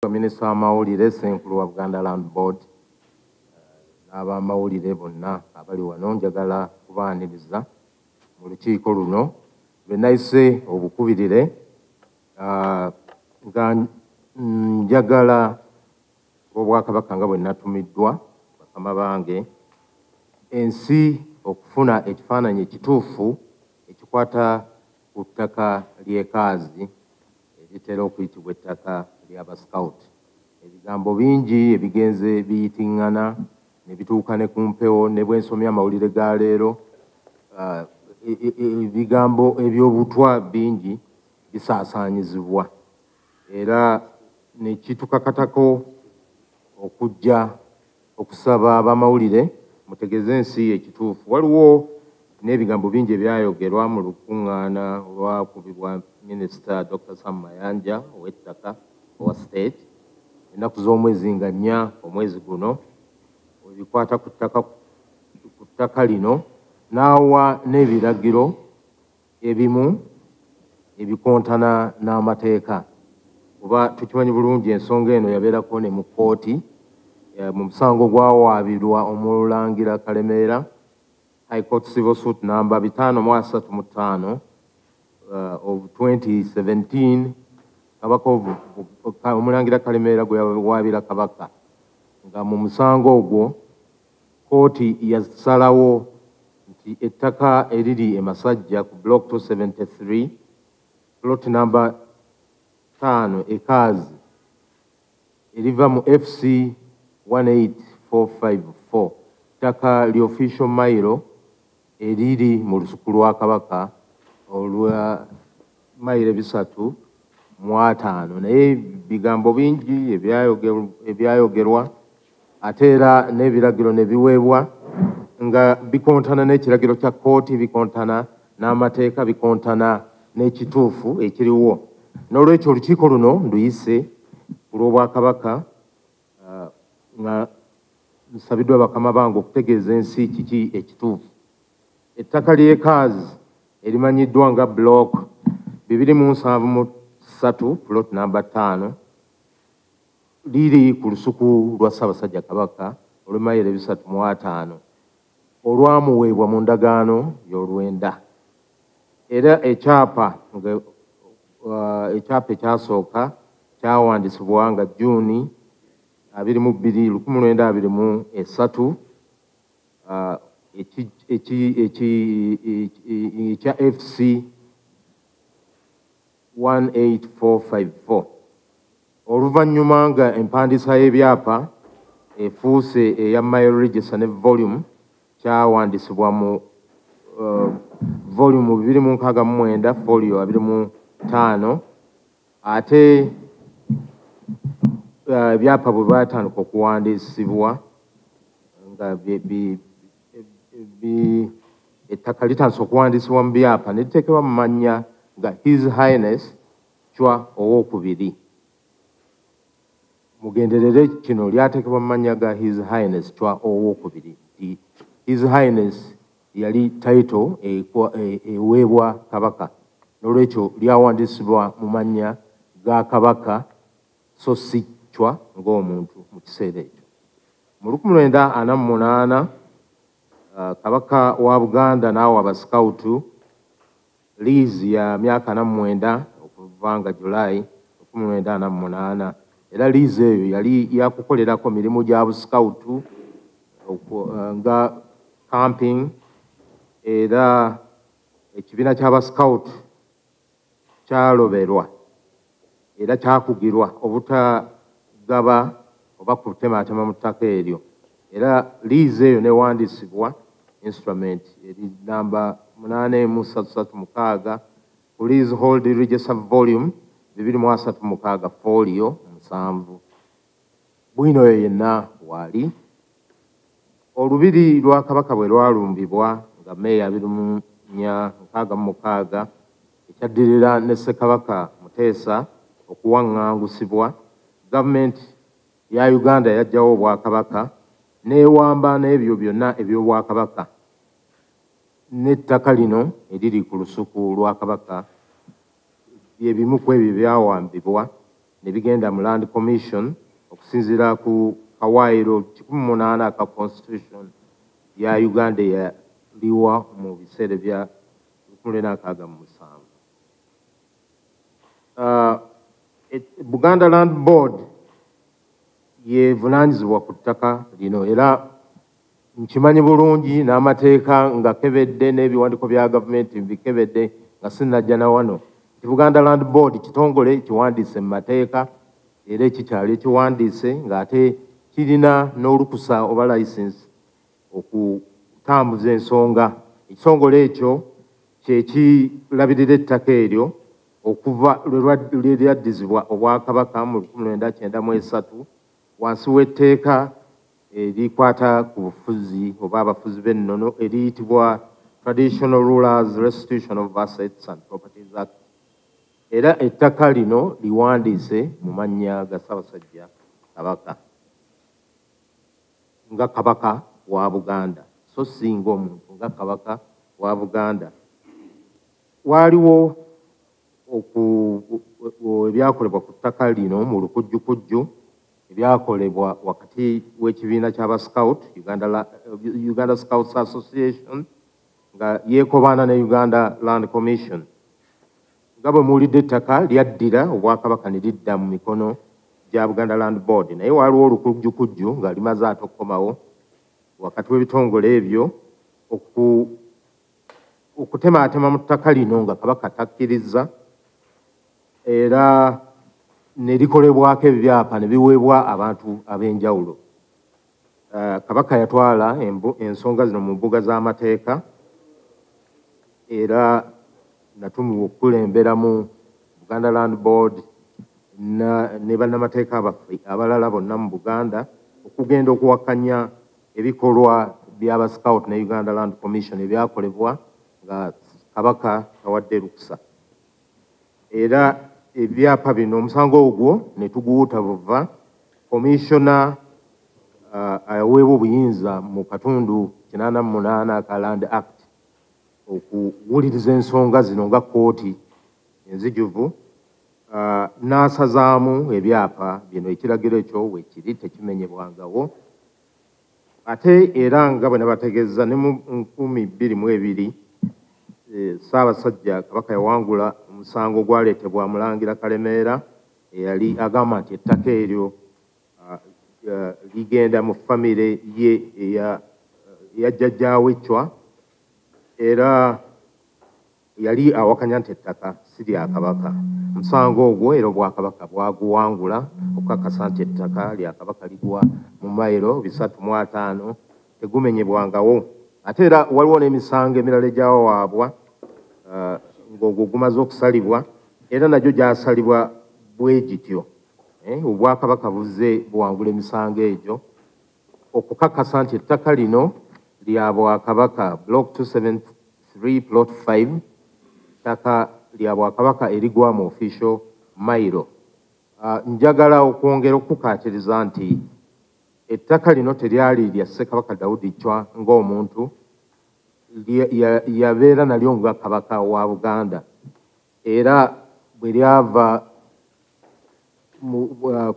Minisita w'amawulire, Ssenkulu wa Buganda Land Board, n'abamawulire bonna abali wano, njagala kubaaniriza mu lukiiko luno lwe nayise obukubirire, nga njagala Obwakabaka nga bwe natumiddwa bakama bange ensi okufuna ekifaananyi ekituufu ekikwata ku ttaka ly'e Kaazi eritera okuyitibwa ettaka ly'Abascout. Ebigambo bingi ebigenze biyitiŋŋana ne bituuka ne ku mpewo, ne bwe nsomye amawulire ga leero, ebigambo eby'obutwa bingi bisaasaanyizibwa era ne kitukakatako okujja okusaba abamawulire mutegeeze ensi ekituufu. Waliwo n'ebigambo bingi ebyayogerwa mu lukuŋŋaana olwakubibwa Minisita Dr. Sam Mayanja ow'ettaka owa state ennaku z'omwezi nga 4 omwezi guno, ebikwata ku ttaka lino, n'awa n'ebiragiro ebimu ebikontana n'amateeka. Kuba tukimanyi bulungi ensonga eno yabeerako ne mu kkooti mu musango gwawaabirwa Omulangira Kalemeera, High Court Civil Suit number 535 of 2017, Kabaka Omulangira Kalemeera gwe yawaabira Kabaka, nga mu musango ogwo kkooti yasalawo nti ettaka eriri e Masajja ku block 273 plot number 5 e Kaazi eriva mu FC 18454, ttaka lya official mailo eriri mu lusuku lwa Kabaka olwa mayiro 305. Naye bigambo bingi ebyayogerwa, ate era n'ebiragiro ne biweebwa nga bikontana n'ekiragiro kya kkooti, bikontana n'amateeka, bikontana n'ekituufu ekiriwo. N'olwekyo olukiiko luno nduyise ku lw'Obwakabaka, nga nsabiddwa bakama bange okutegeeza ensi kiki ekituufu. Ettaka ly'e Kaazi erimanyiddwa nga block 273 plot number 5 liri ku lusuku lwa Ssaabasajja Kabaka olw'emayiro 305 olwamuweebwa mu ndagaano y'olwenda. Era ekyapa ekyapa ekyasooka kyawandiisibwa nga June 22 1923, ekya FC 18454. Oluvannyuma nga empandiisa y'ebyapa efuuse eya Mailo Register ne volume, kyawandiisibwa mu volume 269 folio 25. Ate ebyapa bwe baatandika okuwandiisibwa nga ettaka litandise okuwandiisibwa mu byapa ne liteekebwa mu mannya nga His Highness Chwa Owookubiri. Mugenderere kino, lyateekebwa mu mannya ga His Highness Chwa Owookubiri, nti His Highness yali title eweebwa Kabaka, n'olwekyo lyawandiisibwa mu mannya ga Kabaka so si Chwa ng'omuntu mu kiseera ekyo. Mu 1948 Kabaka wa Buganda n'awa Abasikawutu liizi ya myaka 49 okuva nga July 1948, era liizi eyo yali yakukolerako mirimu gya busikawutu nga camping, era ekibiina ky'Abasikawutu kyaloberwa era kyakugirwa obutagaba oba kutemaatema mu ttaka eryo. Era liizi eyo newandiisibwa instrument eri namba 8336 ku leasehold register volume 236 folio 7. Bwino oyo yenna waali. Olubiri lwa Kabaka bwe lwalumbibwa nga May 24 1966, ekyaddirira ne Ssekabaka Muteesa okuwaŋŋangusibwa, gavumenti ya Uganda yaggyawo Obwakabaka n'ewamba n'ebyo byonna eby'Obwakabaka n'ettaka lino eriri ku lusuku lwa Kabaka bye bimu ku ebyo byawambibwa ne ne bigenda mu Land Commission okusinziira ku kawaayiro 18 aka Constitution ya Uganda eyaliwa mu biseera bya 1967. Buganda Land Board yevunaanyizibwa ku ttaka lino, era nkimanyi bulungi n'amateeka nga kebedde n'ebiwandiiko bya gavumenti mbikebedde nga sinnajja na wano nti Buganda Land Board kitongole kiwandiise mu mateeka era ekikyali ekiwandiise ng'ate kirina n'olukusa oba license okutambuza ensonga. Ekitongole ekyo kyekirabirira ettaka eryo okuva lwe lyaddizibwa Obwakabaka mu 1993 wansi w'etteeka erikwata ku bufuzi oba abafuzi b'ennono eriyitibwa Traditional Rulers Restitution of Assets and Properties Act. Era ettaka lino liwandiise mu mannya ga Ssaabasajja Kabaka nga Kabaka wa Buganda, so si ng'omuntu, nga Kabaka wa Buganda. Waaliwo ebyakolebwa ku ttaka lino mu lukujjukujju ebyakolebwa wakati w'ekibiina ky'Abascout, Uganda Scouts Association, nga yeekobaana ne Uganda Land Commission. Nga bwe muwulidde, ettaka lyaddira Obwakabaka ne lidda mu mikono gya Buganda Land Board, naye waaliwo olukujjukujju nga limaze ate okukomawo wakati w'ebitongole ebyo okutemaatema mu ttaka lino nga Kabaka takkiriza, era ne likolebwako ebyapa ne biweebwa abantu ab'enjawulo. Kabaka yatwala ensonga zino mu mbuga z'amateeka, era natumibwa okukulemberamu Buganda Land Board ne bannamateeka baffe abalala bonna mu Buganda okugenda okuwakanya ebikolwa by'Abascout ne Uganda Land Commission ebyakolebwa nga Kabaka tawadde lukusa. Era ebyapa bino, omusango ogwo ne tuguwuta buva commissioner aweebwa obuyinza mu katundu 88 aka Land Act okuwuliriza ensonga zino nga kkooti enzijuvu, n'asazaamu ebyapa bino. Ekiragiro ekyo weekiri, tekimenyebwangawo. Ate era nga bwe nabategeeza, ne mu 2002 Ssaabasajja Kabaka yawangula omusango gwaleetebwa Mulangira Kalemeera eyali agamba nti ettaka eryo ligenda mu famire ye eya jjajjaawe Chwa, era yali awakanya nti ettaka si lya Kabaka. Omusango ogwo era Obwakabaka bwaguwangula okukakasa nti ettaka lya Kabaka ligwa mu mayiro 350, tegumenyebwangawo. Ate era waliwo n'emisango emirala egyawawaabwa ng'ogwo gumaze okusalibwa, era nagyo gyasalibwa bwe gityo. Obwakabaka buzze buwangula emisango egyo okukakasa nti ettaka lino lya Bwakabaka. Block 273 plot 5, ttaka lya Bwakabaka erigwa mu official mailo. Njagala okwongera okukaatiriza nti ettaka lino teryali lya Ssekabaka Daudi Chwa ng'omuntu, yabeera nalyo nga Kabaka wa Buganda. Era bwe lyava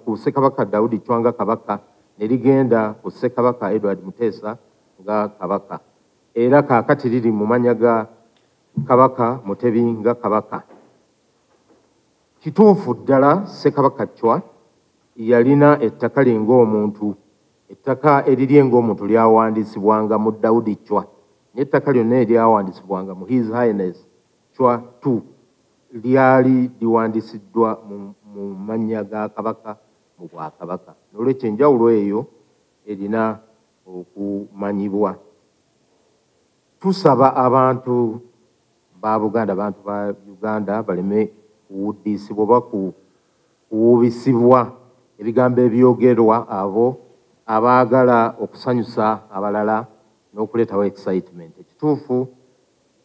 ku Ssekabaka Daudi Chwa nga Kabaka ne ligenda ku Ssekabaka Edward Muteesa nga Kabaka, era kaakati liri mu mannya ga Kabaka Mutebi nga Kabaka. Kituufu ddala Ssekabaka Chwa yalina ettaka lye ng'omuntu. Ettaka erirye ng'omuntu lyawandiisibwanga mu Daudi Chwa, n'ettaka lyonna eryawandiisibwanga mu His Highness Chwa II lyali liwandiisiddwa mu mannya ga Kabaka mu Bwakabaka. N'olwekyo enjawulo eyo erina okumanyibwa. Tusaba abantu ba Buganda, abantu ba Uganda baleme kuwuddiisibwa oba kuwubisibwa ebigambo ebyogerwa abo abaagala okusanyusa abalala n'okuleetawo excitement. Ekituufu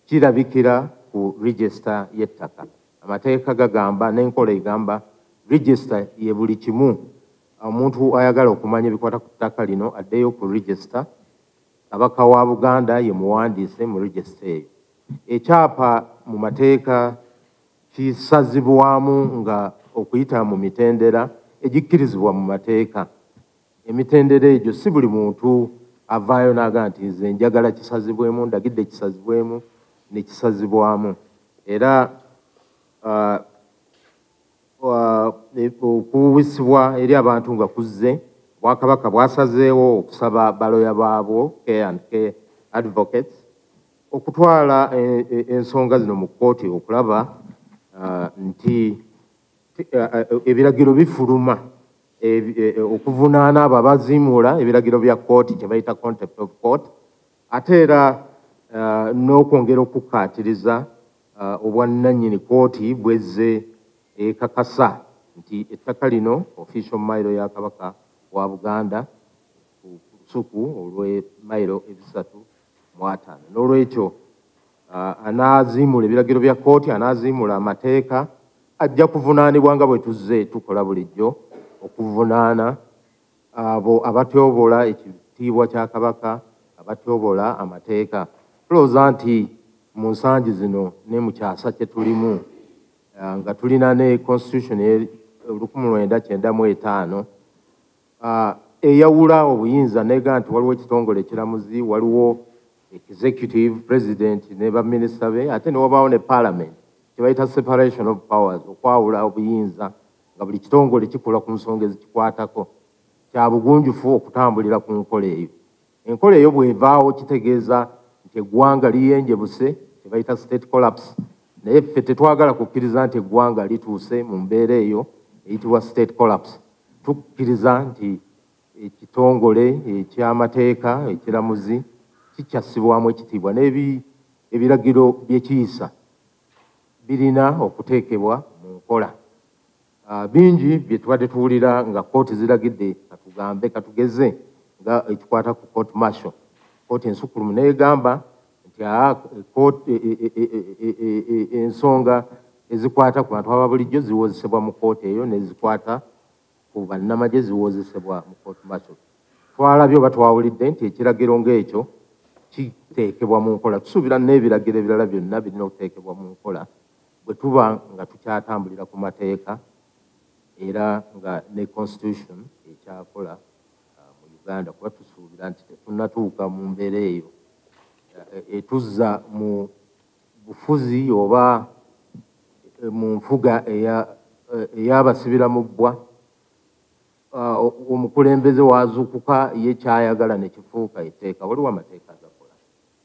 kirabikira ku register y'ettaka. Amateeka gagamba n'enkola egamba register ye buli kimu. Omuntu ayagala okumanya ebikwata ku ttaka lino addeyo ku register. Kabaka wa Buganda ye muwandiise mu register eyo. Ekyapa mu mateeka kisazibwamu nga okuyita mu mitendera egikkirizibwa mu mateeka. Emitendera egyo si buli muntu avaayo n'agamba nti nze njagala kisazibwemu, ndagidde kisazibwemu, ne kisazibwamu. Era okuwisibwa eri abantu nga kuzze, Obwakabaka bwasazeewo okusaba baloya baabwo K&K Advocates okutwala ensonga zino mu kkooti okulaba nti ebiragiro bifuluma okuvunaana abo abaziimuula ebiragiro bya kkooti kye bayita contempt of court, ate era n'okwongera okukkaatiriza obwannannyini kkooti bwezze ekakasa nti ettaka lino official mailo ya Kabaka wa Buganda ku lusuku olw'e mayiro 305. N'olwekyo anaaziimula ebiragiro bya kkooti, anaaziimula amateeka, ajja kuvunaanibwa nga bwe tuzze tukola bulijjo okuvunaana abo abatyobola ekitiibwa kya Kabaka, abatyobola amateeka. Tulowooza nti mu nsangi zino ne mu kyasa kye tulimu, nga tulina ne constitution 1995 eyawula obuyinza nega nti waliwo ekitongole ekiramuzi, waliwo executive president ne baminisita be, ate ne wabaawo ne parliament kye bayita separation of powers, okwawula obuyinza nga buli kitongole kikola ku nsonga ezikikwatako. Kya bugunjufu okutambulira ku nkola eyo. Enkola eyo bw'evaawo kitegeeza nti eggwanga liyenjebuse, kye bayita state collapse. Naye ffe tetwagala kukkiriza nti eggwanga lituuse mu mbeera eyo eyitibwa state collapse. Tukkiriza nti ekitongole eky'amateeka ekiramuzi kikyassibwamu ekitiibwa n'ebiragiro by'ekiyisa birina okuteekebwa mu nkola. Bingi bye tubadde tuwulira nga kkooti ziragidde, katugambe katugeze nga ekikwata ku court martial. Kkooti ensukkulumu n'egamba nti ensonga ezikwata ku bantu aba bulijjo ziwozesebwa mu kkooti eyo, n'ezikwata ku bannamagye ziwozesebwa mu court martial. Twalabye oba twawulidde nti ekiragiro ng'ekyo kiteekebwa mu nkola. Tusuubira n'ebiragiro ebirala byonna birina okuteekebwa mu nkola bwe tuba nga tukyatambulira ku mateeka era nga ne constitution ekyakola mu Uganda, kuba tusuubira nti tetunnatuuka mu mbeera eyo etuzza mu bufuzi oba mu nfuga ey'abasibira mu bbwa. Omukulembeze waazuukuka ye kyayagala ne kifuuka etteeka. Waliwo amateeka agakola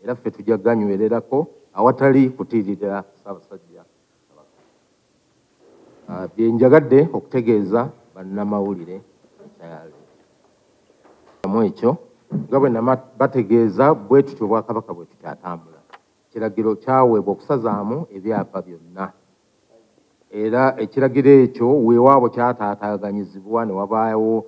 era ffe tujja ganywererako awatali kutiirira Ssaabasajja Kabaka. Bye njagadde okutegeeza bannamawulire mu ekyo nga bwe bategeeza bwe tutyo Obwakabaka bwe tukyatambula. Ekiragiro kyaweebwa okusazaamu ebyapa byonna, era ekiragiro ekyo weewaawo kyataataaganyizibwa ne wabaawo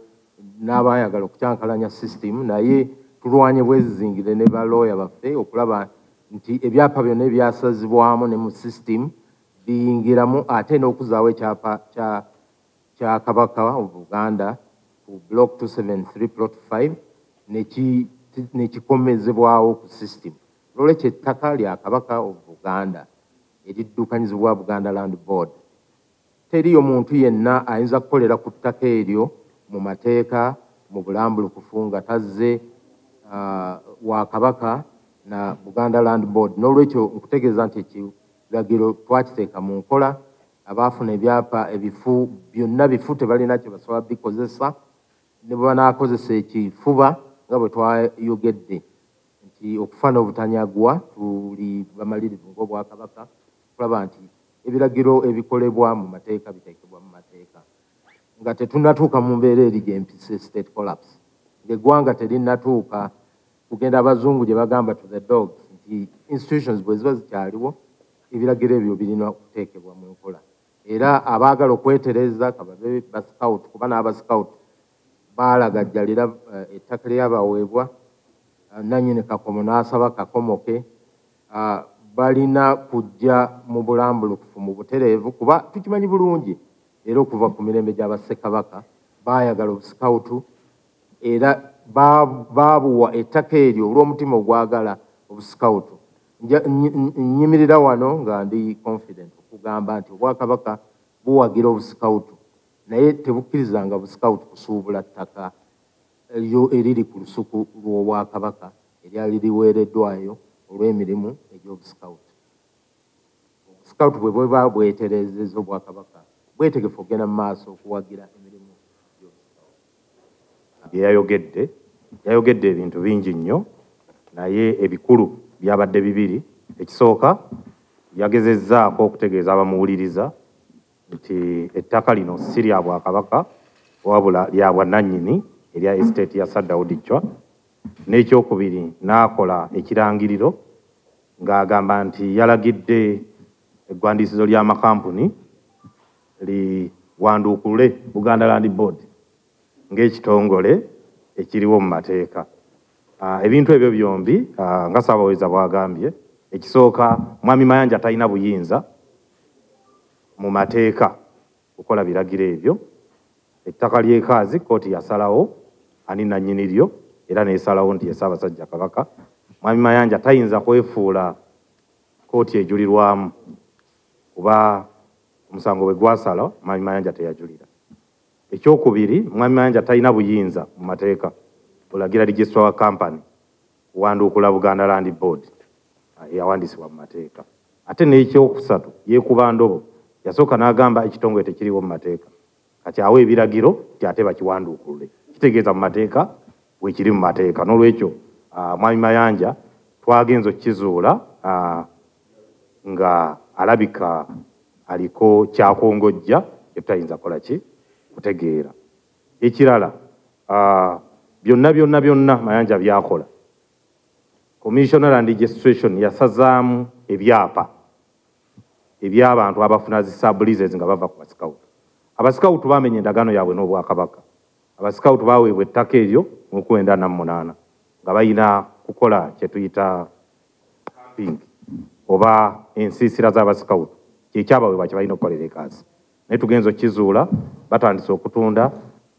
n'abaayagala okukyankalanya system, naye tulwanye bwezizingire ne balooya baffe okulaba nti ebyapa byonna ebyasazibwamu ne mu system biyingiramu, ate n'okuzaawo ekyapa kya Kabaka wa Buganda ku block 273 plot 5 nekikomezebwawo ku system. Olwekyo ettaka lya Kabaka of Buganda eriddukanyizibwa Buganda Land Board. Teriyo muntu yenna ayinza kukolera ku ttaka eryo mu mateeka mu bulambulukufu nga tazze wa Kabaka na Buganda Land Board. N'olwekyo nkutegeeza nti ekiragiro twakiteeka mu nkola. Abaafuna ebyapa ebifu byonna bifu, tebalina kye basobola bikozesa, ne bwe banaakozesa ekifuba nga bwe twayogedde nti okufa n'obutanyagwa, tuli bamalirivu ng'Obwakabaka okulaba nti ebiragiro ebikolebwa mu mateeka biteekebwa mu mateeka, nga tetunnatuuka mu mbeera eri gye mpise state collapse, ng'eggwanga terinnatuuka kugenda abazungu gye bagamba to the dogs, nti institutions bwe ziba zikyaliwo ebiragiro ebyo birina okuteekebwa mu nkola. Era abaagala okwetereza kababe ba scout, kuba n'aba scout baalagajjalira ettaka lyabaweebwa nannyini kakomo n'asaba kakomoke, balina kujja mu bulambulukufu mu butereevu, kuba tukimanyi bulungi era okuva ku mirembe gy'abassekabaka baayagala obusikawutu era baabuwa ettaka eryo olw'omutima ogwagala obusikawutu. Nnyimirira wano nga ndi confident okugamba nti Obwakabaka buwagira obusikawutu, naye tebukkirizanga busikawutu kusuubula ttaka eriri ku lusuku lw'Obwakabaka eryali liweereddwayo olw'emirimu egy'obusikawutu. Obusikawutu bwe bweba bweterezeza, Obwakabaka bwetegefu okugenda mu maaso okuwagira emirimu gy'obusikawutu. Bye yayogedde, yayogedde ebintu bingi nnyo, naye ebikulu byabadde bibiri. Ekisooka, yagezezzaako okutegeeza abamuwuliriza nti ettaka lino si lya Bwakabaka, wabula lya bwannannyini erya estate ya Sir Daudi Chwa. N'ekyokubiri, n'akola ekirangiriro ng'agamba nti yalagidde eggwandiisizo ly'amakampuni liwanduukule Buganda Land Board ng'ekitongole ekiriwo mu mateeka. Ebintu ebyo byombi, nga Ssaabaweza bw'agambye, ekisooka, Mwami Mayanja talina buyinza mu mateeka kukola biragiro ebyo. Ettaka ly'Ekaazi kkooti yasalawo ani nannyini lyo, era n'esalawo nti ye Ssaabasajja Kabaka. Mwami Mayanja tayinza kwefuula kkooti ejulirwamu, kuba omusango bwe gwasala Mwami Mayanja teyajulira. Ekyokubiri, Mwami Mayanja talina buyinza mu mateeka bulagira registrar wa company kuwanduukula Buganda Land Board eyawandiisibwa mu mateeka. Ate n'ekyokusatu, yeekuba ndobo. Yasooka n'agamba ekitongole tekiriwo mu mateeka, kati awa ebiragiro nti ate bakiwanduukulule, kitegeeza mu mateeka wekiri mu mateeka. N'olwekyo Mwami Mayanja twagenza okukizuula nga alabika aliko kyakongojja kyetutayinza kukola ki kutegeera. Ekirala, byonna byonna byonna Mayanja byakola, Commissioner Land Registration yasazaamu ebyapa eby'abantu abafuna zi sub-leases nga bava ku basikawutu. Abasikawutu bamenya endagaano yaabwe n'Obwakabaka. Abasikawutu baweebwa ettaka eryo mu 1998 nga balina kukola kye tuyita camping oba ensiisira z'abasikawutu, kyekyabaweebwa kye balina okukolera Ekaazi. Naye tugenza okukizuula batandise okutunda,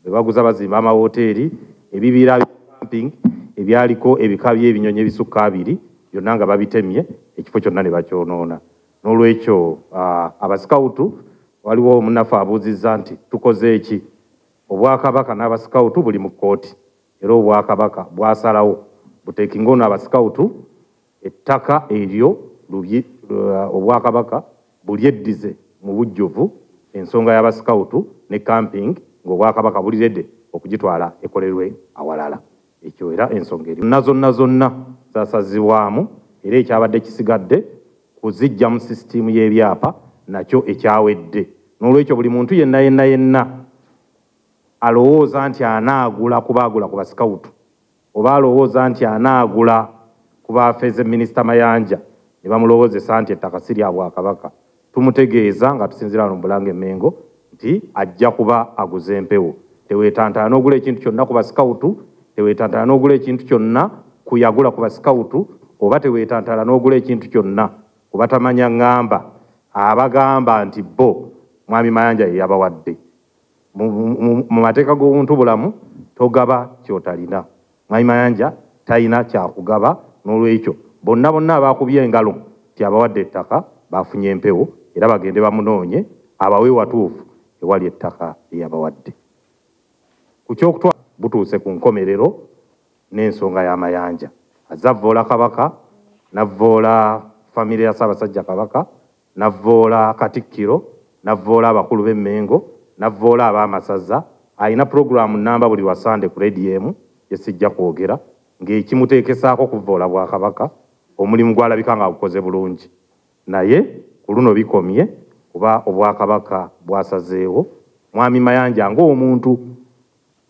bwe baguza bazimba amawoteeri, ebibira camping ebyaliko ebika by'ebinyonyi ebisukka 2 byonna nga babitemye, ekifo kyonna ne bakyonoona. N'olwekyo abasikawutu, waliwo omunafu abuuzizza nti tukoze eki? Obwakabaka n'abasikawutu buli mu kkooti, era Obwakabaka bwasalawo buteekinga ono abasikawutu ettaka eryo, Obwakabaka bulyeddize mu bujjuvu. Ensonga y'abasikawutu ne camping ng'Obwakabaka buliredde okugitwala ekolerwe awalala. Ekyo era ensonga eri zonna zonna zonna zasazibwamu, era ekyabadde kisigadde kuzijja mu sisitiimu y'ebyapa, nakyo ekyawedde. N'olwekyo buli muntu yenna yenna yenna alowooza nti anaagula kubaagula ku basikawutu, oba alowooza nti anaagula ku bafeze Minisita Mayanja ne bamulowoozesa nti ettaka si lya Bwakabaka, tumutegeeza nga tusinziira wano mu Bulange Mmengo nti ajja kuba aguze empewo. Teweetantala n'ogula ekintu kyonna ku basikawutu, teweetantala n'ogula ekintu kyonna kuyagula ku basikawutu, oba teweetantala n'ogula ekintu kyonna ku batamanya ŋŋamba abagamba nti bo Mwami Mayanja ye yabawadde. Mu mateeka g'obuntu bulamu togaba ky'otalina. Mwami Mayanja talina kyakugaba, n'olwekyo bonna bonna abaakubye engalo nti abawadde ettaka bafunye empewo, era bagende bamunoonye abawe watuufu ewali ettaka lye yabawadde. Ku kyokutwala butuuse ku nkomerero n'ensonga y'Amayanja. Azze avvoola Kabaka, n'avvoola famire ya Ssaabasajja Kabaka, n'avvoola Katikkiro, n'avvoola abakulu b'Emmengo, n'avvoola ab'amasaza. Alina puroguramu namba buli lwa Sande ku rediyo emu gyesijja kwogera, ng'ekimuteekesaako kuvvoola Bwakabaka. Omulimu gwalabika nga agukoze bulungi, naye ku luno bikomye, kuba Obwakabaka bwasazeewo Mwami Mayanja ng'omuntu,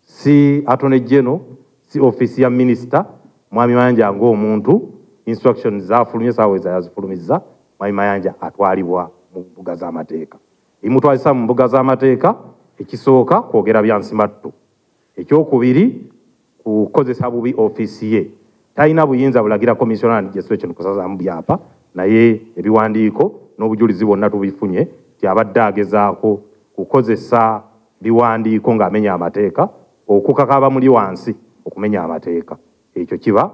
si Attorney General, si ofiisi ya minisita. Mwami Mayanja ng'omuntu, instructions zafulumye, saaweza yazifulumizza. Mwami Mayanja atwalibwa mu mbuga z'amateeka. Imutwalisa mu mbuga z'amateeka, ekisooka kwogera bya nsimattu, ekyokubiri kukozesa bubi ofiisi ye. Talina buyinza bulagira Commissioner Land Registration kusazaamu byapa, naye ebiwandiiko n'obujulizi bwonna tubifunye nti abadde agezaako kukozesa biwandiiko ng'amenya amateeka okukaka abamuli wansi okumenya amateeka. Ekyo kiba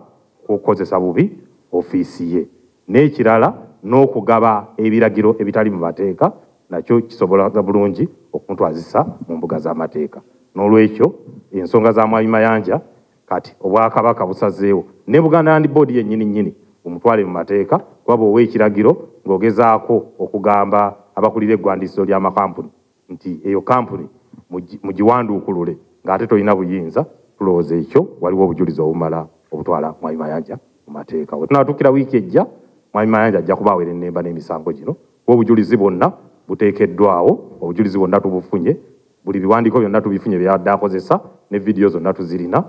kukozesa bubi ofiisi ye. N'ekirala, n'okugaba ebiragiro ebitali mu mateeka. nakyo kisobola bulungi okumutwazisa mu mbuga z'amateeka. N'olwekyo ensonga za Mwami Mayanja kati Obwakabaka busazeewo ne Buganda Land Board yennyini nnyini omutwale mu mateeka, kuba bw'owa ekiragiro ng'ogezaako okugamba abakulira eggwandiiso ly'amakampuni nti eyo kampuni mugiwanduukulule ng'ate tolina buyinza, tulowooza ekyo waliwo obujulizi obumala obutwala Mwami Mayanja mu mateeka. We tunaatuukira wiiki ejja, Mwami Mayanja ajja kuba awera ennemba n'emisango gino, kuba obujulizi bwonna buteekeddwawo, obujulizi bwonna tubufunye, buli biwandiiko byonna tubifunye byabadde akozesa ne vidiyo zonna tuzirina.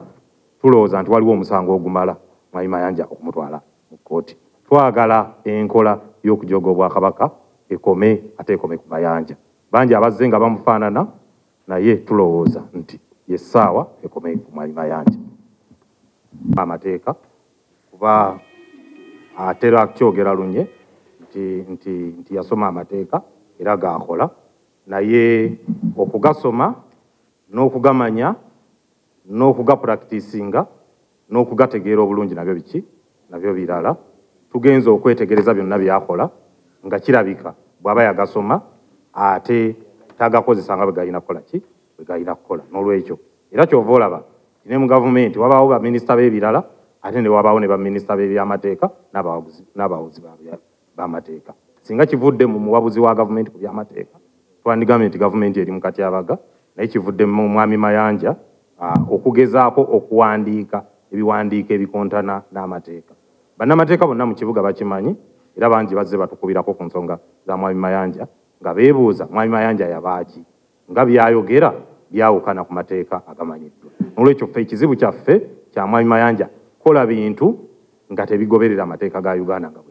Tulowooza nti waliwo omusango ogumala Mwami Mayanja okumutwala mu kkooti. Twagala enkola y'okujooga Obwakabaka ekome, ate ekome ku Mayanja. Bangi abazze nga bamufaanana, naye tulowooza nti y'essaawa ekome ku Mwami Mayanja. Amateeka kuba atera kyogera lunye nti yasoma amateeka era gaakola, naye okugasoma n'okugamanya n'okugapuractisinga n'okugategeera obulungi nabyo biki? Nabyo birala. Tugenze okwetegereza byonna by'akola nga kirabika bw'aba yagasoma ate tagakozesa nga bwe galina kukola ki? Bwe galina kukola. N'olwekyo era ky'ova olaba ne mu gavumenti wabaawo baminisita b'ebirala ate ne wabaawo ne baminisita b'ebyamateeka n'abawabuzi b'amateeka. Singa kivudde mu muwabuzi wa gavumenti ku byamateeka, twandigambye nti gavumenti eri mu katyabaga, naye kivudde mu Mwami Mayanja okugezaako okuwandiika ebiwandiiko ebikontana n'amateeka. Bannamateeka bonna mu kibuga bakimanyi, era bangi bazze batukubirako ku nsonga za Mwami Mayanja nga beebuuza Mwami Mayanja yabaaki, nga byayogera byawukana ku mateeka agamanyiddwa. N'olwekyo ffe ekizibu kyaffe kya Mwami Mayanja kola bintu nga tebigoberera amateeka ga Uganda nga bwe